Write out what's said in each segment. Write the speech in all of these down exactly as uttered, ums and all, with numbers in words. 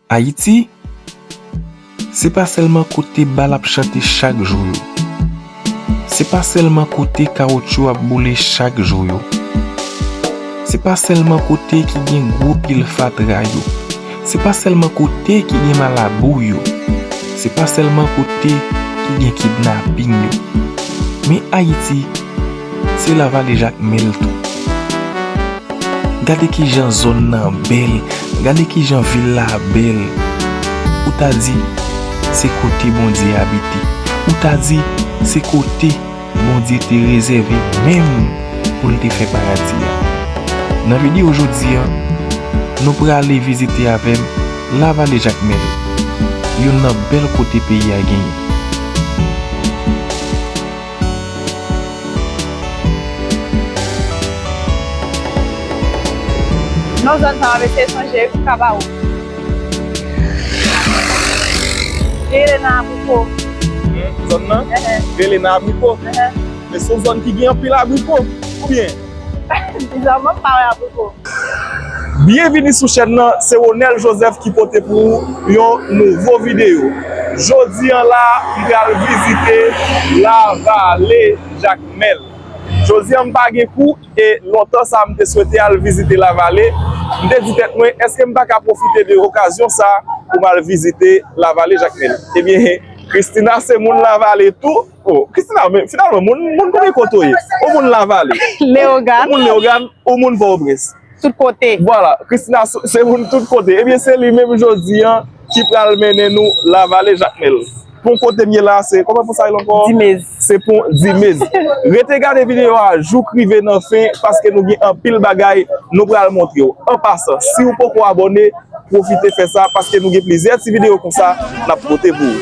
Ayiti, se pa sèlman kote bal ap chante chak jou yo. Se pa sèlman kote kawotchou ap boule chak jou yo. Se pa sèlman kote ki gen gwo pil fatra yo. Se pa sèlman kote ki gen malabou yo. Se pa sèlman kote ki gen kidnaping yo. Men Ayiti, se Lavale Jakmèl tou. Gade kijan zòn nan bèl, gade kijan vil la bèl. Ou ta di se kote Bondye abite. Ou ta di se kote Bondye te rezève menm pou l te fè paradi a. Nan videyo jodi a, nou prale vizite avè m Lavale Jakmèl, youn nan bèl kote peyi a genyen. Non zòn sa a, mesye, sonje Kabawou. Li rele nan abriko. Hmm, zòn nan? Ehe. Rele nan abriko. Ehe. Men se yon zòn ki gen anpil abriko, oubyen? Bizarman, m pa wè abriko. Byenvini sou chèn nan, se Ronel Joseph ki pote pou ou yon nouvo videyo. Jodi an la, m pral vizite Lavale Jakmèl. Jodi an, m pa gen kou e lontan sa m te swete al vizite Lavale. M te di tèt mwen, èske m pa ka pwofite de okazyon sa pou m al vizite Lavale Jakmèl? Ebyen, Christina se moun Lavale tou. Oh, Christina, men finalman, moun, moun kote kote w ye? Ou moun Lavale? Leyogàn. Ou moun Leyogàn, ou moun Pòtoprens. Tout kote. Vwala, Christina se, se moun tout kote. Ebyen, se li menm jodi an ki pral mennen nou Lavale Jakmèl. Pou kote m ye la, se, kòman pou sa rele ankò? Dimez. Se pon Dimez. Rete gade videyo a jouk rive nan fen, paske nou gen anpil bagay nou pral montre w. An pasan, si w poko abòne, pwofite fè sa, paske nou gen plizyè ti videyo konsa n ap pote pou ou.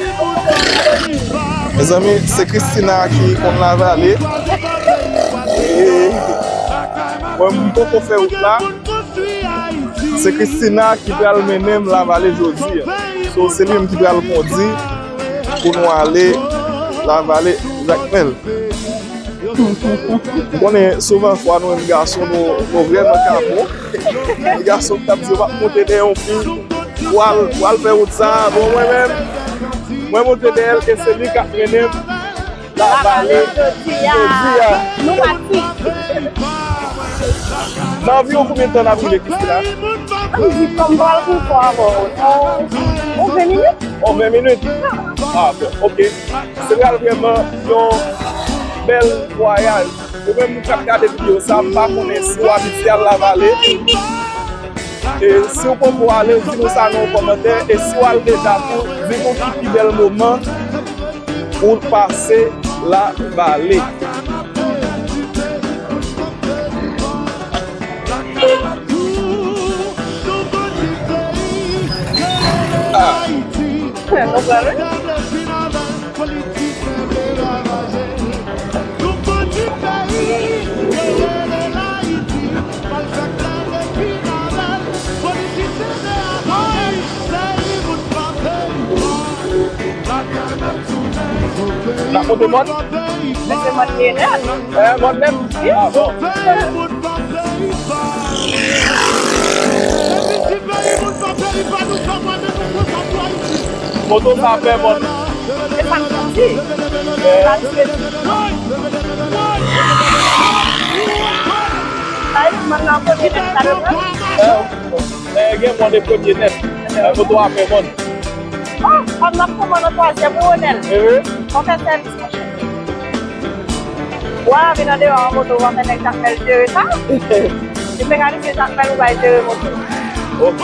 Mezanmi, se Christina ki konn Lavale. E mwen, m poko fè wout la. Se Christina ki pral mennen m Lavale jodi a. So, se li menm ki pral kondi pou nou ale Lavale Jakmèl. M konnen souvan fwa nou menm gason, nou, nou vrèman kapon. Gason ki t ap di yo p ap monte dèyè yon fi pou al, pou al fè wout sa a. Bon, mwen menm, mwen monte dèyè l e se li k ap mennen m Lavale jodi a. Nou pati. Nan anviwon konbyen tan n ap rive, Christina? Ann di kòm pral pi fò avè w. On, on ven minit. On ven minit? Ah, bon, ok. Se pral vrèman yon bèl vwayaj. Ou menm moun k ap gade videyo sa, m pa konnen si w abitye al Lavale. E si w poko ale, di nou sa nan yon kòmantè. E si w al deja tou, di nou ki pi bèl moman ou pase Lavale. Ah. Nou pral, wi. N ap monte mòn? Mete mòn li ye nèt. Eh, mòn nèt? Wi. Ah, bon. Moto sa fè mòn. E sa m santi. Eh. Sa vle di mòn nan premye nèt sa devan. Eh, eh, gen mòn e premye nèt. Eh, moto a fè mòn. Oh, kòm n ap pran nan twazyèm, wi, Ronel. Ehe. Fò fè sèvis, monchè. Wa vin andeyò an moto, w a fè nèg Jakmèl jere sa. Se mekanisyen Jakmèl ou bay jere moto. Ok.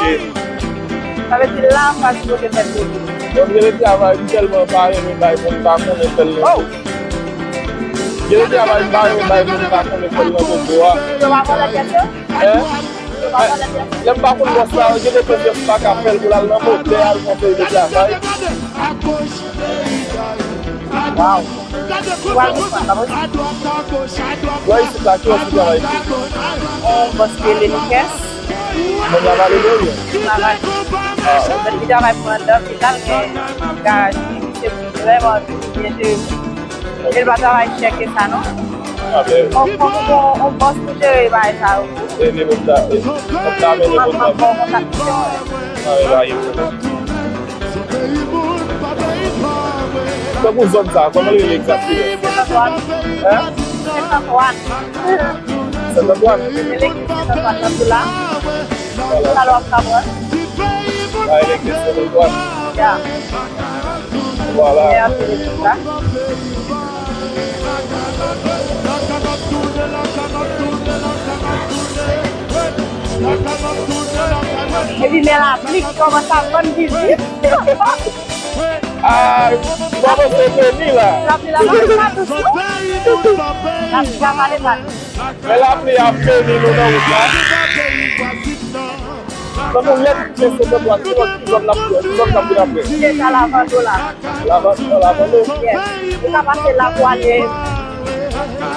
Sa vle di la, m pa sipoze fè moto. Bon, m rele travay, m tèlman pa renmen bay moun pa konnen fè l nan moto. M rele travay, m pa renmen bay moun pa konnen fè l nan moto a. Yo pa konnen pyès yo? Eh? Lè m pa konn bòs la, gen de konfyans m pa ka fè l pou l al nan motè, al fè yon seri de travay. Waw. Ou al desann la, bòs? Wè isit la, kiyès ki travay isit? On bòs ki rele Lucas. Moun Lavale vre, wi. Lavale. Ah, ok. Li travay pou anndan, pi ta l gen garaj li, se vrèman byen jere. E l pa travay chè ke sa, non. Apre, on, on, on, on bòs pou jere bagay sa yo. E li menm ta, e, m ap ta mennen kontak. M ap ba w kontak misye. Mwen pa gen pwoblèm. Tankou zòn sa, kòman li rele egzakteman? Sent Antwàn. Hein? Sent Antwàn. Sent Antwàn? Legliz Sent Antwàn nan tou la. Sa l w ap ka pran. Ah, legliz Sent Antwàn. Ya. Vwala. Mèsi pou sa. Epi men lapli ki kòmanse ap vann vizit. Ah, m panse se vini la. Lapli la pa, pa dousman. Lapli la pa desann. Men lapli ap beni nou nan wout la. Nan nou lè nou kite se zòn la, ki zòn, ki zòn l ap fè, ki zòn l ap vin apre. Se sa Lavando la. Lavando, Lavando. Yes. Ou ka pase la pou ale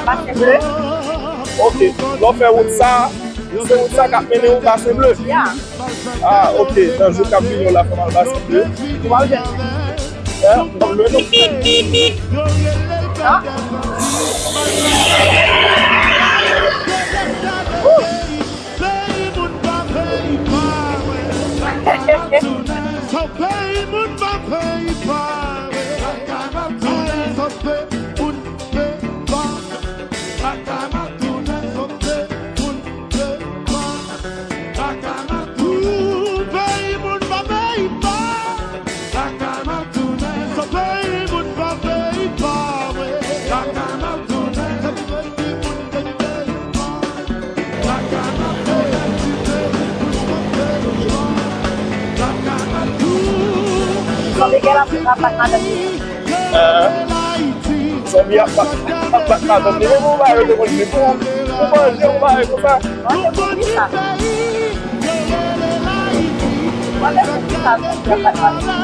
Basen Ble. Ok. Lè w fè wout sa, se wout sa k ap mennen w Basen Ble. Ya. Ah, ok. Nan jou k ap vini yo la, fò m al Basen Ble. Ou pa bezwen. Hein? Ou pa bezwen non. Ah. Son de gè la, la, la, la, la. Hein? Zonbi ap bat, ap bat madanm li. Menm yon bagay yo te konn di pou, pou manje, yon bagay konsa. Manje pou kisa? Manje pou kisa zonbi ap bat madanm?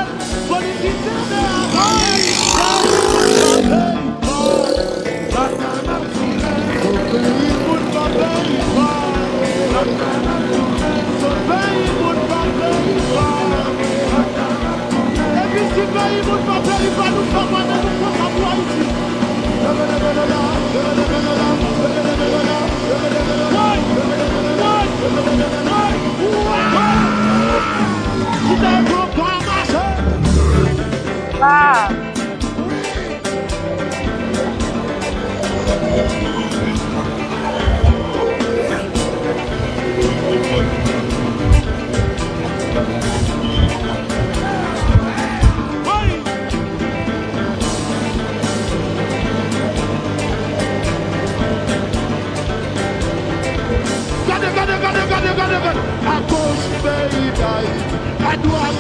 Epi si peyi moun pa peyi pa nou, fè mwen nou konsa pou Ayiti. Woy! Woy! Woy! Woy! Kite yo pa mache! Ah! Gade, gade, gade, gade, gade, gade. Agoch, peyi Dayiti. Adwat,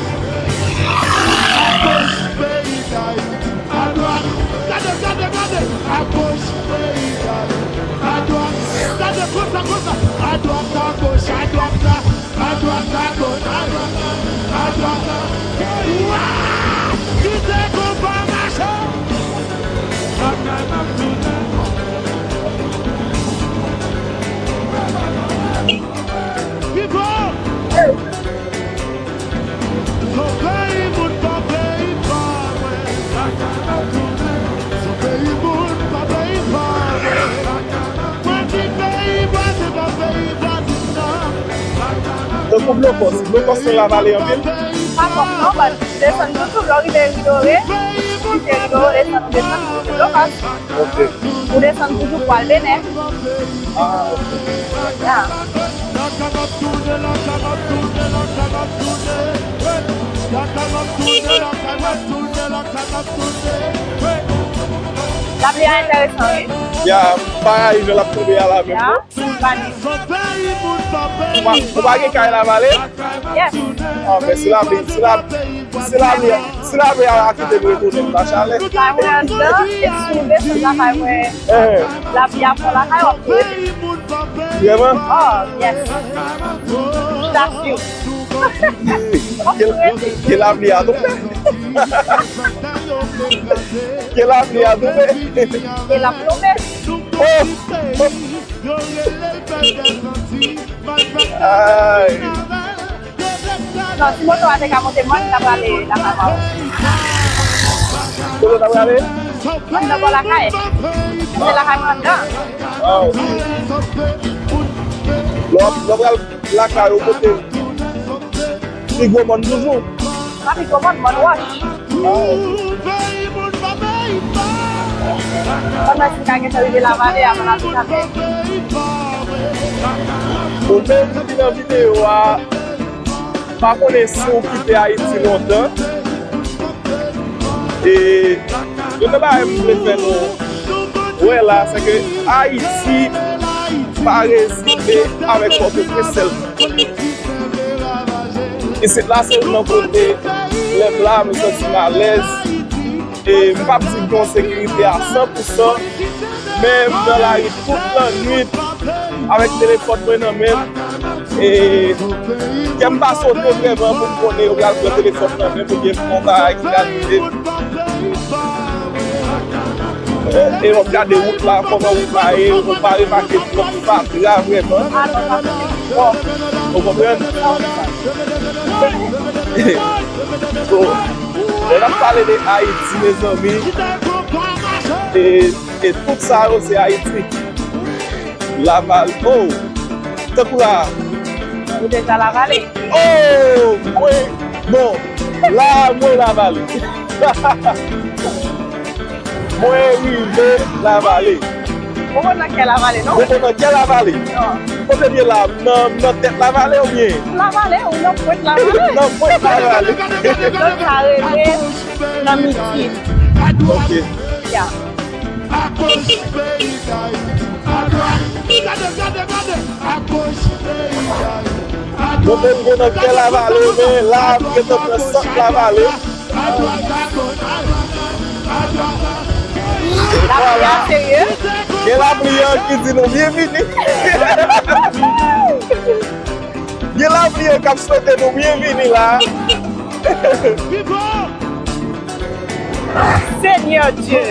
agoch, peyi Dayiti. Adwat, gade, gade, gade. Agoch, peyi Dayiti. Adwat, gade konsa, konsa. Adwat, agoch, adwat, adwat, agoch, adwat, adwat. Wa! Kite konpa mache! Viva! Son peyi moun pa peyi pa mwen. Son peyi moun pa peyi pa mwen. Mwen di peyi vwazen pa peyi vwazen nan. Tankou Blokòs, Blokòs te ravale anpil. Pa twòp non, but desann toujou, lè w rive Ri Dore, kite Ri Dore, desann, desann, Blokòs. Ok. Ou desann toujou pou al Benè. Ah, ok. Ya. Lapli a enteresan, wi. Ya, m pa rayi jan l ap tonbe a la menm, non. Ou pa, ou pa gen kay Lavale? Yes. Ah, men si lapli, si lapli, si lapli, si lapli a kite m retounen, m pa chalè. Kay mwen anndan, e si w desann lakay mwen, eh, lapli a fò lakay w ap tou rete. Vrèman? Oh, yes. That's you. Ke, ke lapli a tonbe. Ke lapli a tonbe. Ke l ap tonbe. Oh, oh. Ay. Non, si moto a te ka monte, mwen, m ta prale lakay pa w. Kote w ta prale? Anndan bò lakay. Se lakay mwen anndan. Lè w ap, lè w pral lakay ou, kote pi gwo mòn toujou? Pa pi gwo mòn, mòn wòch. Pandan si m ka gentan rive Lavale a, m ap ap chache. Ou menm ki nan videyo a, m pa konnen si w kite Ayiti lontan. E, youn nan bagay m vle fè nou wè la, se ke Ayiti pa rezime avèk Pòtoprens sèlman. Isit la, se youn nan kote, lè m la, m santi m alèz. E m p ap di m gen yon sekirite a san pou san, men m nan lari tout lannwit avèk telefòn mwen nan men m. E kè m pa sote vrèman pou m konnen yo pral pran telefòn nan men m oubyen m fè yon bagay ki pral rive m. E m ap gade wout la, kòman wout la ye, ou pa remake twòp fatra vrèman. Ou konprann? So, lè n ap pale de Ayiti, mezanmi, e, e tout sa yo se Ayiti. Lavale, oh, tankou la. Ou deja Lavale? Oh, mwen, bon, la, mwen Lavale. Mwen rive Lavale. Ou konn nan kè Lavale, non? Ou konn nan kè Lavale? Non. Kote m ye la, nan, nan tèt Lavale oubyen? Lavale, ou nan pwent Lavale. Nan pwent Lavale. Zòn sa rele nan Mitil. Ok. Ya. Mwen menm mwen nan kè Lavale, men la, m gentan pran sant Lavale. Lapli a serye? Gen lapli an ki di nou byenvini. Gen lapli an k ap swete nou byenvini la. Senyè Dye.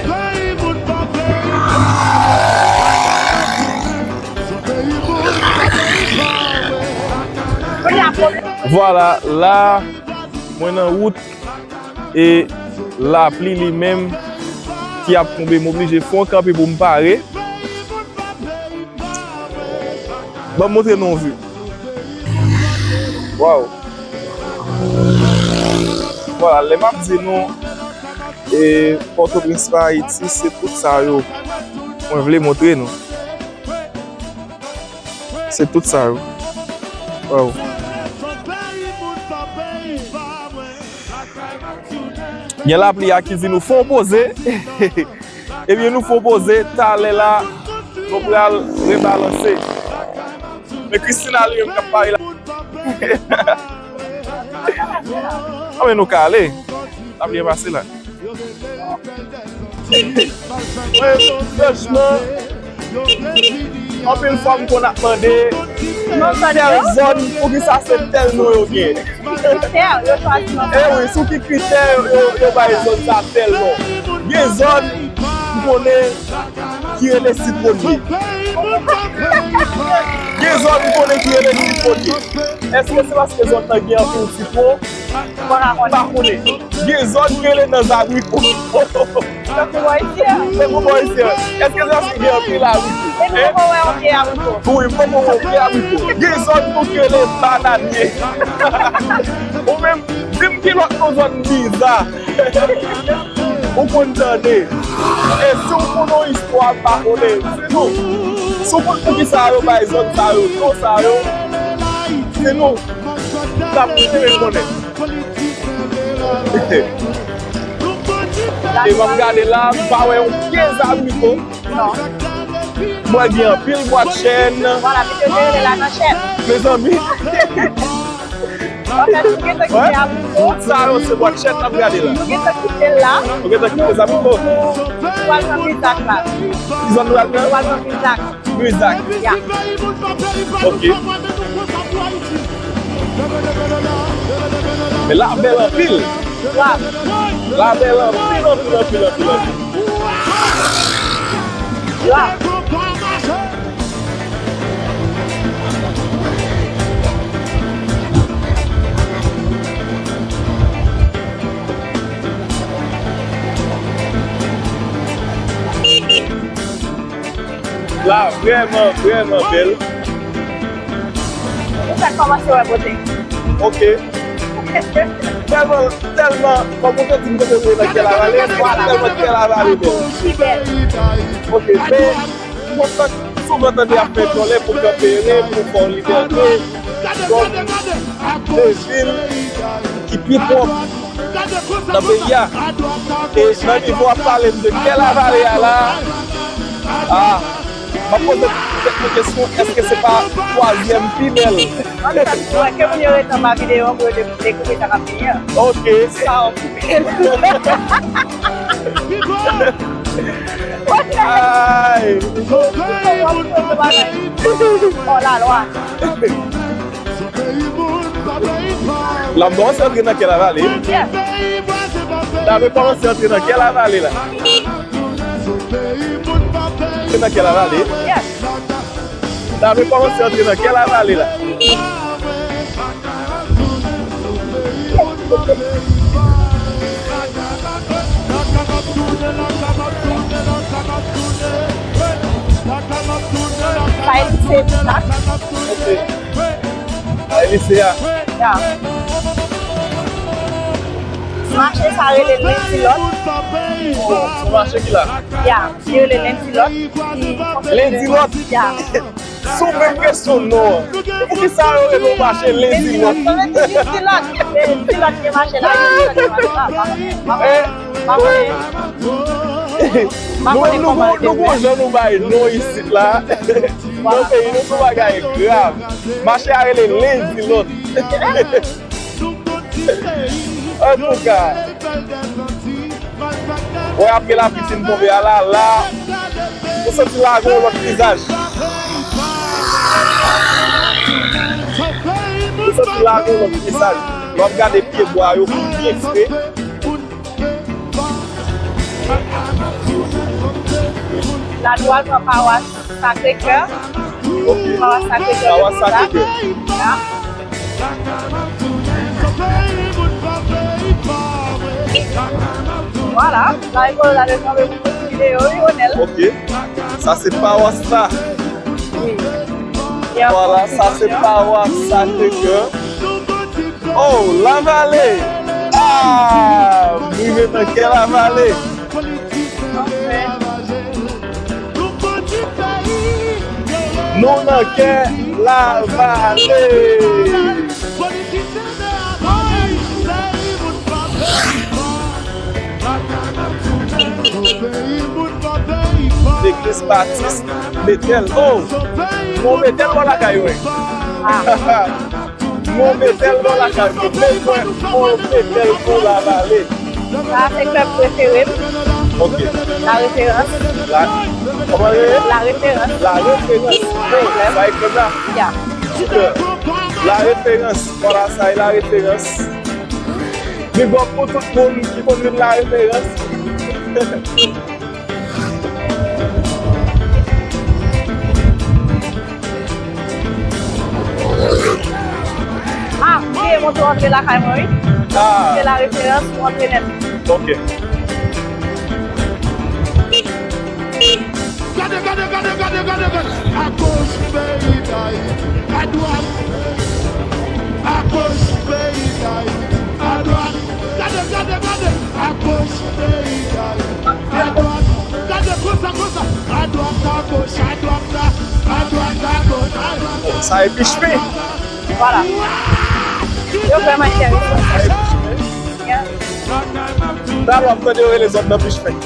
Vwala, la, mwen nan wout e lapli li menm ki ap tonbe, m oblije fè yon kanpe pou m pare. Ban m montre nou yon vi. Waw. Vwala, lè m ap di nou, e, Pòtoprens pa Ayiti, se tout sa yo mwen vle montre nou. Se tout sa yo. Waw. Gen lapli a ki di nou fè yon poze. Ebyen, nou fè yon poze, talè la, nou pral rebalanse. Men Christina li menm k ap pare la. Anben, nou ka ale. N ap byen pase la. Mwen, franchman, anpil fwa m konn ap mande, tèl zòn, poukisa se tèl non yo gen? Kritè yo chwazi nan zòn. E wi, sou ki kritè yo, yo, yo bay zòn sa tèl non? Gen zòn, m konnen, ki rele Sitwonye. Gen zòn, m konnen, ki rele Sitwonye. Èske se paske zòn nan gen anpil sitwon? M pa konnen. Gen zòn ki rele nan zabriko. Tankou bò isi a. Tankou bò isi a. Èske se paske gen anpil abriko? Epi ou poko wè yon pye abriko? Wi, m poko wè yon pye abriko. Gen zòn tou ki rele bananye. Ou menm, di m ki lòt non zòn biza ou konn tande. E si w konn yon istwa m pa konnen, di nou. Si w konn poukisa yo bay zòn sa yo non sa yo, di nou. N ap renmen konnen. E m ap gade la, m pa wè yon pye zabriko. Non. M wè gen anpil bwa chèn. Vwala, mesye te rele la nan chèn. Mezanmi. Anfèt, nou gentan kite abriko. Tout sa yo se bwa chèn n ap gade la. Nou gentan kite l la. Nou gentan kite zabriko. Nou pral pran bizak la. Ki zòn nou pral pran? Nou pral pran bizak. Mizak. Ya. Ok. Men la bèl anpil. Wa. La bèl anpil, anpil, anpil, anpil, anpil. Wa. La vrèman, vrèman bèl. Ou fèk kòmanse wè bote. Ok. Tèlman, tèlman, kòm ou te di m te bezwen nan Kè Lavale, tèlman Kè Lavale bèl. Pi bèl. Ok, men, mwen kontan, souvan tande y ap fè djòlè pou kanpe, pou fè yon libète. Donk, de vil ki pi pwòp nan peyi a. E nan nivo ap pale m de Kè Lavale a la, a, m ap poze tèt mwen kesyon, èske se pa twazyèm pi bèl? An fèt, wè ke moun yo ret anba videyo an pou yo de-, dekouvri sa k ap vini an. Ok. Sa w Ay! Oh, la lwa. La m kòmanse antre nan Kè Lavale. Yeah. La m kòmanse antre nan Kè Lavale la. Antre nan Kè Lavale. Yeah. La m kòmanse antre nan Kè Lavale la. Sa e lise sa. Ok. Sa e lise a. Ya. Mache sa rele Lendilòt. Oh, se mache ki la? Ya, li rele Lendilòt. Lendilòt? Ya. Sou menm kesyon non an. Poukisa yo rele yon mache Lendilòt? Lendilòt, Lendilòt gen mache la, Lendilòt gen mache la. Eh, nou, nou, nou, nou gon jan nou bay non isit la. Nan peyi nou, se yon bagay grav. Mache a rele Lendilòt. Antouka, wè apre lapli fin tonbe a la, la, ou santi la gen yon lòt vizaj. Ou santi la gen yon lòt vizaj. Lè w ap gade pyebwa yo byen fre. La nou al pran pawas Sacré-Cœur. Ok. Pawas Sacré-Cœur. Pawas Sacré-Cœur. Ya. Vwala. La e pou la de kanpe pou ti videyo, wi, Ronel. Ok. Sa se pawas la. Wi. Vwala, sa se pawas Sacré-Cœur. Oh, Lavale! Ah, m rive nan Kè Lavale. Nou nan Kè Lavale. Legliz Batis Betèl. Oh, nou Betèl bò lakay mwen. Ah. Mwen Betèl bò lakay mwen. Men mwen, mwen Betèl pou Lavale. Sa se klèb prefere m. Ok. La Référence. La, kòman l rele? La Référence. La Référence. Bon, sa e klèb la? Ya. Super. La Référence. Vwala, sa e La Référence. Big up pou tout moun ki konn vin La Référence. Ah, m te montre w antre lakay mwen, wi. Ah. Se La Référence, ou antre nèt. Ok. Gade, gade, gade, gade, gade, gade. Agoch, peyi Dayiti. Adwat. Agoch, peyi Dayiti. Adwat. Gade, gade, gade. Agoch, peyi Dayiti. Adwat. Gade konsa, konsa. Adwat, agoch, adwat, a-, adwat, agoch, adwat. Sa e Pichpin. Vwala. Yo vrèman enteresan. Sa e Pichpin. Yeah. Talè w ap tande yo rele zòn nan Pichpin.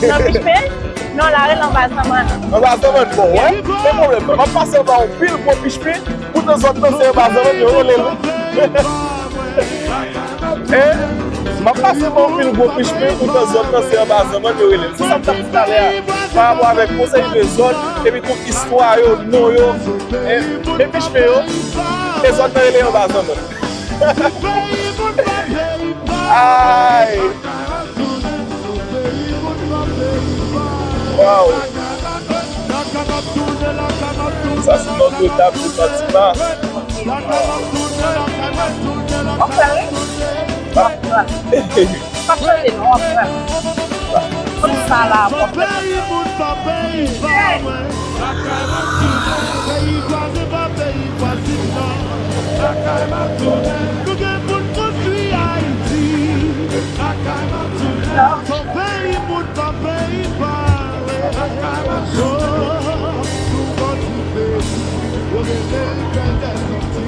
Nan Pichpin? Non, la rele anba zanmann. Anba zanmann, bon, wè. Pa pwoblèm. M ap pase anba yon pil gwo Pichpin. Poutan zòn nan se anba zanmann yo rele l. Eh, m ap pase anba yon pil gwo Pichpin, poutan zòn nan se anba zanmann yo rele l. Se sa m t ap di talè a. Pa rapò avèk konsèy de zòn, epi tout istwa yo, non yo, eh, men Pichpin yo, e zòn nan rele anba zanmann. Ay! Waw! Sa se Notre Dame de Fatima. W ap fè, wi. W ap fè. W ap chanje non, w ap fè. Kòm sa la, m ap fè. Peyi moun pa peyi pa mwen. Peyi vwazen pa peyi vwazin non. Lakay m ap tounen. Nou gen pou n konstwi Ayiti. Lakay m ap tounen. Son peyi moun pa peyi pa mwen. Lakay m ap tounen. Nou konstwi peyi. Yo rele l pèl dèziti.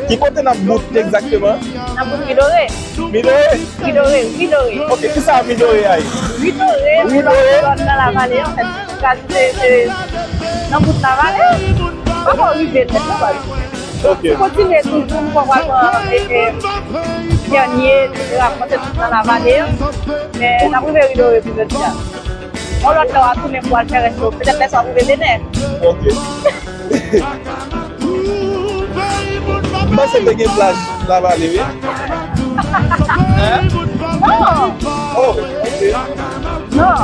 Ki kote n ap bout egzakteman? N ap bout Ri Dore. Ri Dore? Ri Dore, Ri Dore. Ok, kisa Ri Dore a ye? Ri Dore, se yon zòn nan Lavale, anfèt, ki kraze, se, se nan bout Lavale. Poko rive nèt, non, baz. Ok. Si kontinye toujou, m kwè w pral pran, e, e, Pyènyè, etsetera, kòmanse tout nan Lavale. Men, n ap rive Ri Dore pou jodi a. Yon lòt lè, w a tounen pou w al fè rès yo. Petèt lè sa w rive Benè. Ok. M panse te gen plaj Lavale, wi. Hein? Non. Oh, ok. Non.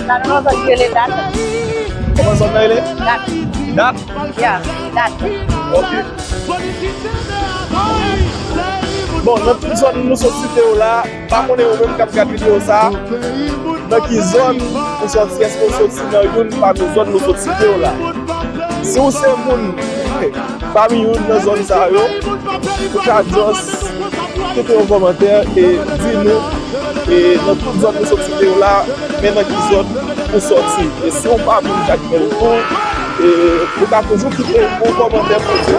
Sa nan yon zòn ki rele Dat. Kòman zòn nan rele? Dat. Dat? Ya, Dat. Ok. Bon, nan tout zòn nou sot site yo la, pa konnen ou menm k ap gad videyo sa a, nan ki zòn ou sòti, èske ou soti nan youn pami zòn nou sot site yo la? Si w se moun pami youn nan zòn sa yo, ou ka just kite yon kòmantè e di nou, e nan tout zòn nou sot site yo la, men nan ki zòn ou sòti. E si w pa moun Jakmèl tou, e ou ka toujou kite yon kòmantè pou di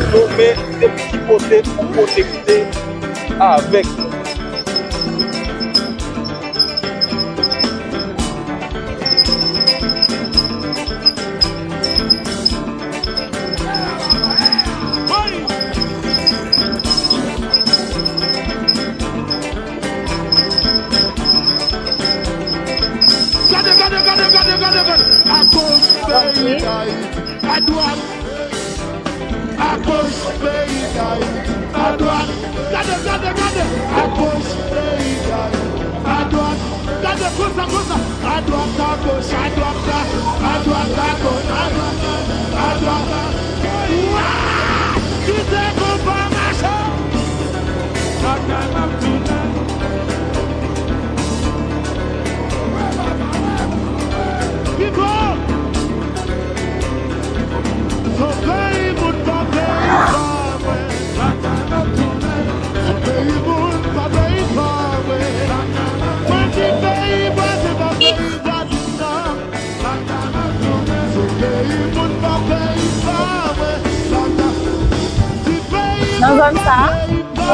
nou, men depi ki kote ou konekte avèk nou. Gade, gade, gade, gade, gade, gade. Agoch, peyi Dayiti. Adwat. Agoch, peyi Dayiti. Adwat. Gade, gade, gade. Agoch, peyi Dayiti. Adwat. Gade konsa, konsa. Adwat, agoch, adwat, a, adwat, agoch, adwat, adwat, a. Wa! Kite konpa mache. Lakay m ap tounen. Pipo! Son peyi moun pa peyi pa mwen. Lakay m ap tounen. Son peyi moun pa peyi pa mwen. Mwen di peyi vwazen pa peyi vwazen nan. Lakay m ap tounen. Son peyi moun pa peyi pa mwen. Lakay, ti peyi moun pa peyi pa mwen. Nan zòn sa a, m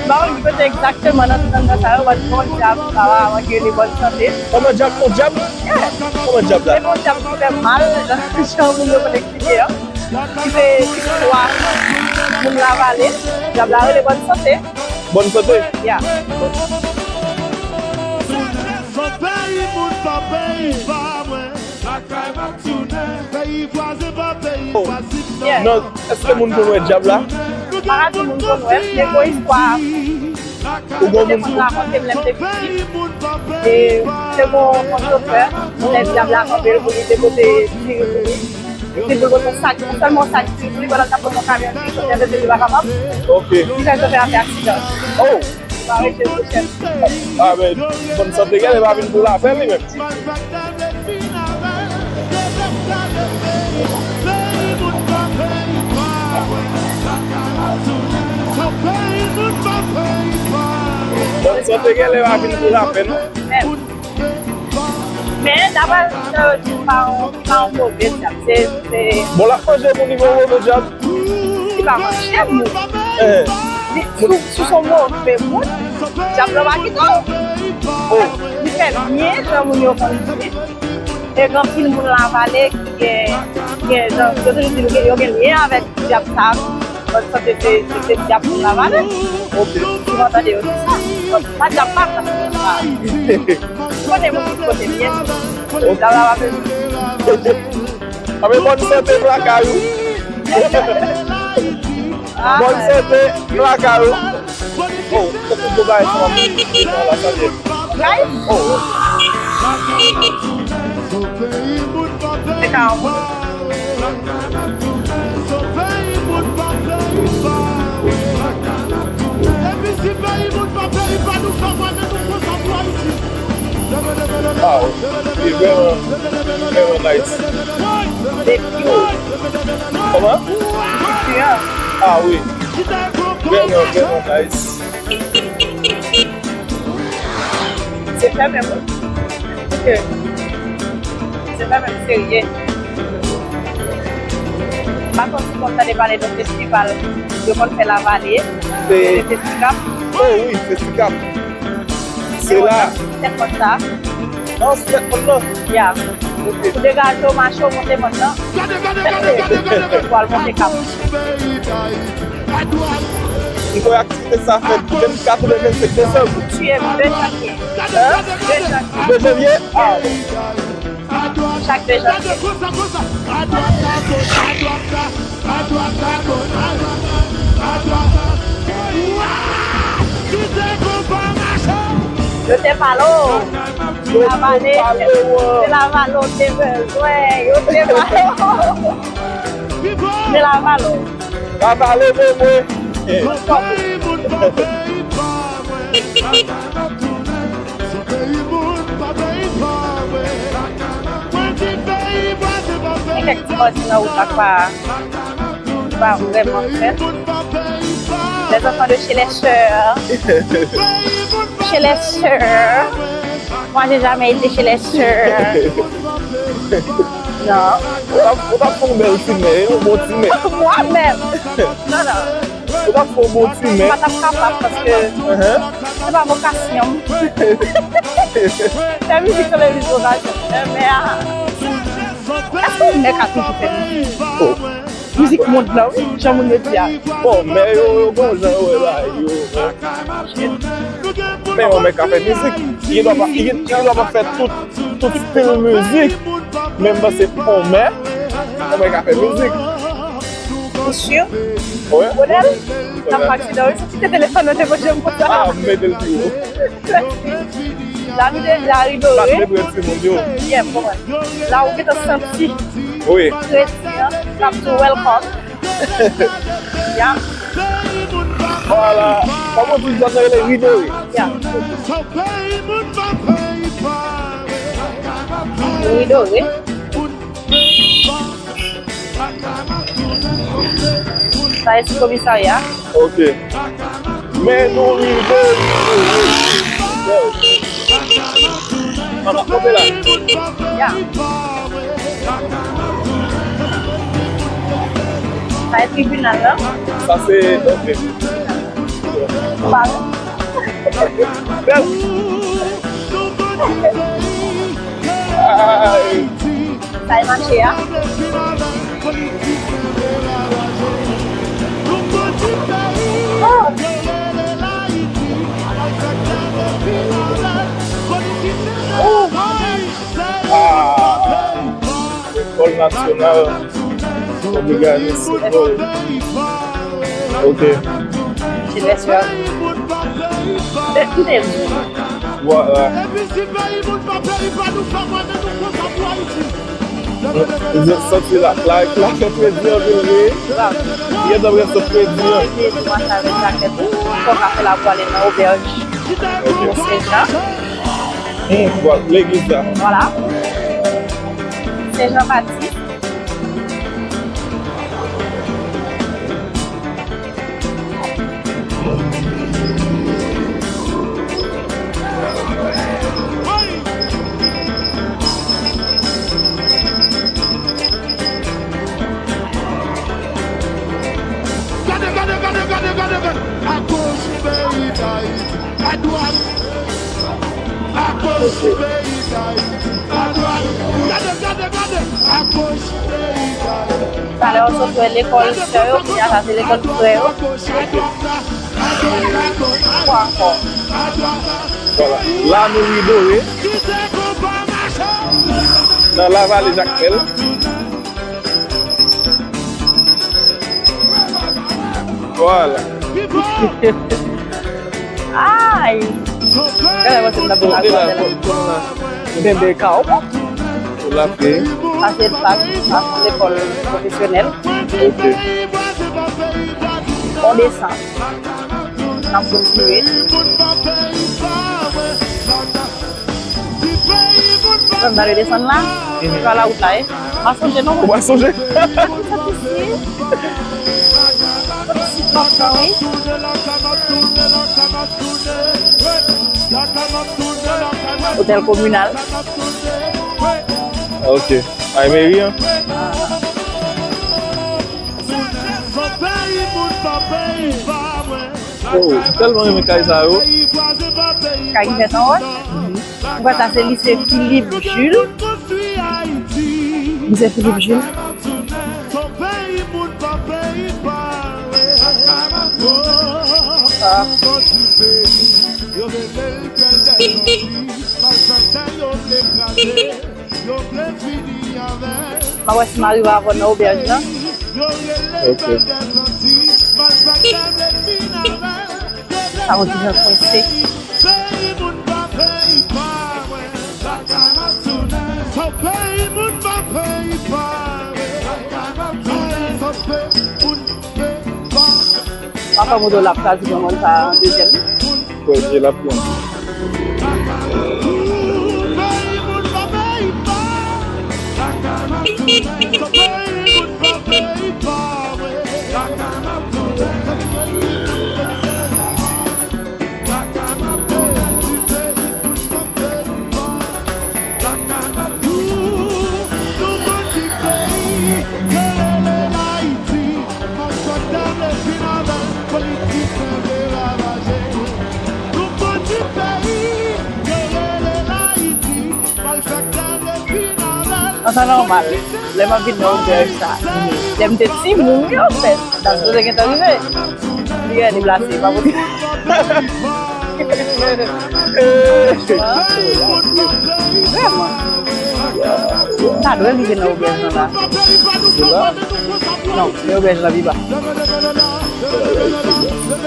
pa konn ki kote egzakteman nan tout anndan sa yo, but gon dyab la, la, ki rele Bòn Sante. Kòman dyab, on dyab? Yeah. Kòman dyab la? Se gon dyab ki fè mal, jan, jan moun yo konn eksplike an. Ki se istwa moun Lavale, dyab la rele Bòn Sante. Bòn Sante? Yeah. Son peyi moun pa peyi pa mwen. Lakay m ap tounen. Peyi vwazen pa peyi vwazen nan. Yeah. Non, èske moun konn wè dyab la? Pa ka di moun konn wè, men gon istwa. Ou gon moun moun rakonte m lè m te piti. E se gon, gon chofè, lè dyab la kanpe l pou li te pote diri pou li. Li di pou l pote yon sak, sèlman yon sak diri pou li, pandan l t ap pote yon kamyon diri, chofè te di li pa kapab. Ok. Li fè chofè a fè aksidan. Oh! Li pa rete sou chèn. Ah, men, Bòn Sante genlè pa vin pou lapè li menm. Bòn Sante genlè pa vin pou lapè, non. Men, men, daprè sa yo di, li pa yon, li pa yon move dyab. Se, se Bon, l ap manje moun, li pa yon move dyab. Li pa manje moun. Eh. Li, sou, sou son move moun, dyab la pa kite w. Oh. Li fè byen, jan moun yo konn di. E gen anpil moun Lavale ki gen, ki gen, jan, yo toujou di nou gen, yo gen lyen avèk dyab sa. Bòn Sante se, se, se dyab moun Lavale. Ok. Souvan tande yo di sa. Bon, pa dyab pa, pa. Kote moun ki kote byen. Ok. Dyab la pa bezwen. Anben, Bòn Sante lakay ou. Ah. Bòn Sante lakay ou. Oh, tankou gwo bagay sa w ap di nan la sante. Guys? Oh, oh. Se ka yon moun. Wow, li vrèman, vrèman nice. Depi w Kòman? Depi an. Ah wi. Vrèman, vrèman nice. Se fè menm wi. Ok. Se fè menm serye. M pa konn si w konn tande pale de yon festival yo konn fè Lavale. Se de Festicap. Oh wi, Festicap. Se la. Tèt kòd sa. Non, se tèt kòd lan. Ya. Ok. Ou degaje w, mache w, monte mòn nan. Gade, gade, gade, gade, gade, gade. Pou al monte kap. M kwè aktivite sa fèt menm katrevensenk desanm. Tiye de janvye. Hein? De janvye. De janvye? Ah, bon. Chak de janvye. Yo te pale w. Yo te pale w. Se Lavale w te bezwen. Yo te pale w. Se Lavale w. Lavale w bezwen. Gen kèk ti kòd nan wout la k pa, ki pa vrèman fèt. Les enfants de chez les sœurs. Chez les sœurs. Moi, j'ai jamais été chez les sœurs. Non. Ou t ap, ou t ap fè yon bèl ti mè, yon bon ti mè. Mwen menm. Non, non. Ou t ap fè yon bon ti mè. M pa t ap kapab paske se pa vokasyon m. Fè mizik se vokasyon m. Mè a. Èske yon mè ka toujou fè mizik? Oh. Mizik mond lan, wi, jan moun yo di a. Bon, mè yo, yo gon jan yo wè bagay yo. Men yon mè ka fè mizik. Li dwa pa, li, li dwa pa fè tout, tout stil mizik. Men m panse yon mè, yon mè ka fè mizik. Ou si? Wi. Bonèl, n ap aksidan wi. Kite telefòn nan devan je m konsa. Ah, m mete l pi wo. Lari de, lari dore. Bat mete timoun yo. Yeah, bon. La ou gentan santi. Wi. Kredi an, l ap di w welcome. Ya. Vwala. Kòman w di zòn nan rele Ri Dore? Ya. Ri Dore. Sa e sou komisarya. Ok. Men nou rive. Mama, kanpe la. Ya. Sa e tribinal la. Sa se, ok. Pale. Bèl. Ay. Sa e mache a. Oh. Oh. Ah. Lekòl nasyonal Obliganis Lekòl. Ok. Chez les sœurs. Vwala. Ou santi la, la, la fè fredi anpil vre. Li gentan prèske fredi an. Fredi, mwache avèk jakèt ou. Fò w ka fè la pou ale nan obèj. Ok. Pou Sen Jan. Hmm, vwala, legliz la. Vwala. Sen Jan Batis. Gade, gade, gade, gade, gade, gade. Agoch peyi Dayiti. Adwat. Agoch peyi Dayiti. Adwat. Gade, gade, gade. Agoch peyi Dayiti. Talè w sot wè lekòl sè yo, kounye a sa se lekòl frè yo. Kwa ankò. Vwala. La nou Ri Dore. Nan Lavale Jakmèl. Vwala. Ay! Gade, mwen se m t ap di la. Kote la, kote la? Benbe ka w. Ou la fè? Sa se bak, sa se lekòl pwofesyonèl. Ok. On desann. N ap kontinye. Mwen pral desann la. Mhm. Se pa la wout la ye. M pa sonje non. Ou pa sonje? Sot isi. Sot isi, pap nan, wi. Otèl kominal. Ok. Ay, meri an. Oh, m tèlman renmen kay sa yo. Kay ki fèt anwo. Mwen kwè sa se lise Philippe Jules. Lise Philippe Jules. Ah. M ap wè si m arive avè w nan obèj lan. Ok. Sa mwen ki jan kwense. Papa Modo l ap kraze granmoun sa an dezyèm. Premye l ap pran. An tan nòmal, lè m ap vin nan obèj sa, lè m te timoun, wi, anfèt, sa sipoze gentan rive. Li gen deplase, pa posib. Vrèman. M ta dwe rive nan obèj lan la. Non, men obèj lan pi ba.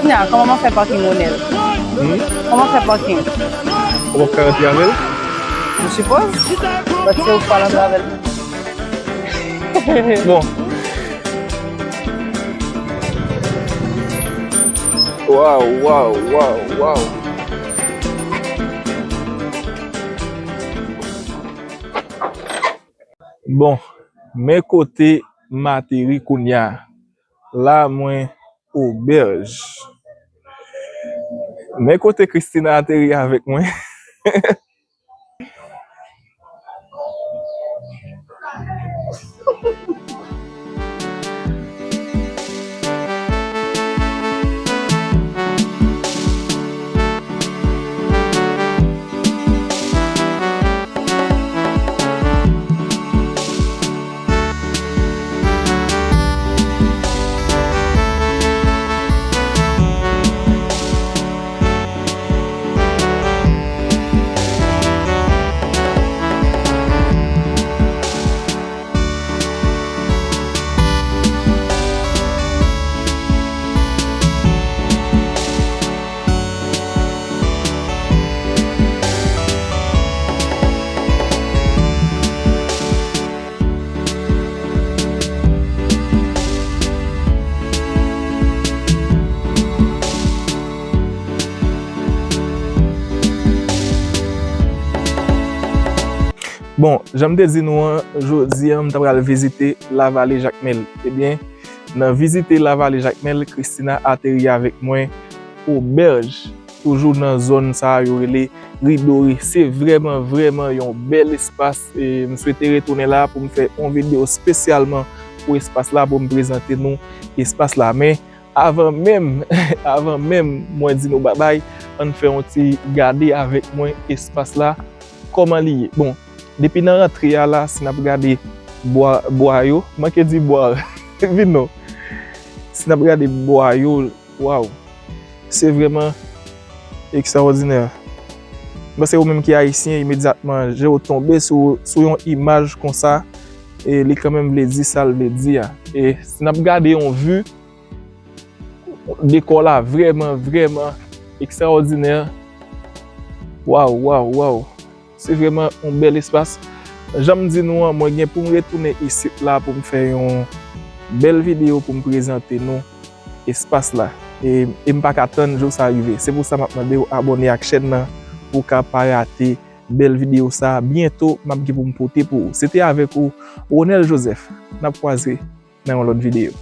Kounye a, kòman m ap fè paking Onèl? Hmm? Kòman m ap fè paking? Kòman m ap fè rantre avè l? Je suppose. But se ou k pral antre avè l. Bon. Waw, waw, waw, waw. Bon, men kote m ateri kounye a. La, mwen obèj. Men kote Christina ateri avèk mwen. Bon, jan m te di nou an, jodi a, m ta pral vizite Lavale Jakmèl. Ebyen, nan vizite Lavale Jakmèl, Christina ateri avèk mwen obèj, toujou nan zòn sa a yo rele Ri Dore. Se vrèman, vrèman yon bèl espas. E m swete retounen la pou m fè yon videyo espesyalman pou espas la, pou m prezante nou espas la. Men, avan menm, avan menm mwen di nou babay, ann fè yon ti gade avèk mwen espas la, kòman li ye. Bon, depi nan rantre a la, si n ap gade bwa, bwa yo, manke di bwa, vin non. Si n ap gade bwa yo, waw, se vrèman ekstraòdinè. M panse ou menm ki ayisyen, imedyatman, je w tonbe sou, sou yon imaj konsa, e li kanmenm vle di sa l vle di a. E si n ap gade yon vi, dekò la vrèman, vrèman ekstraòdinè. Waw, waw, waw. Se vrèman yon bèl espas. Jan m di nou an, mwen gen pou m retounen isit la pou m fè yon bèl videyo pou m prezante nou espas la. E, e m pa ka tann jou sa rive. Se pou sa m ap mande w abòne ak chèn nan pou w ka pa rate bèl videyo sa. Byento, m ap gen pou m pote pou ou. Se te avèk ou, Ronel Joseph. N ap kwaze nan yon lòt videyo.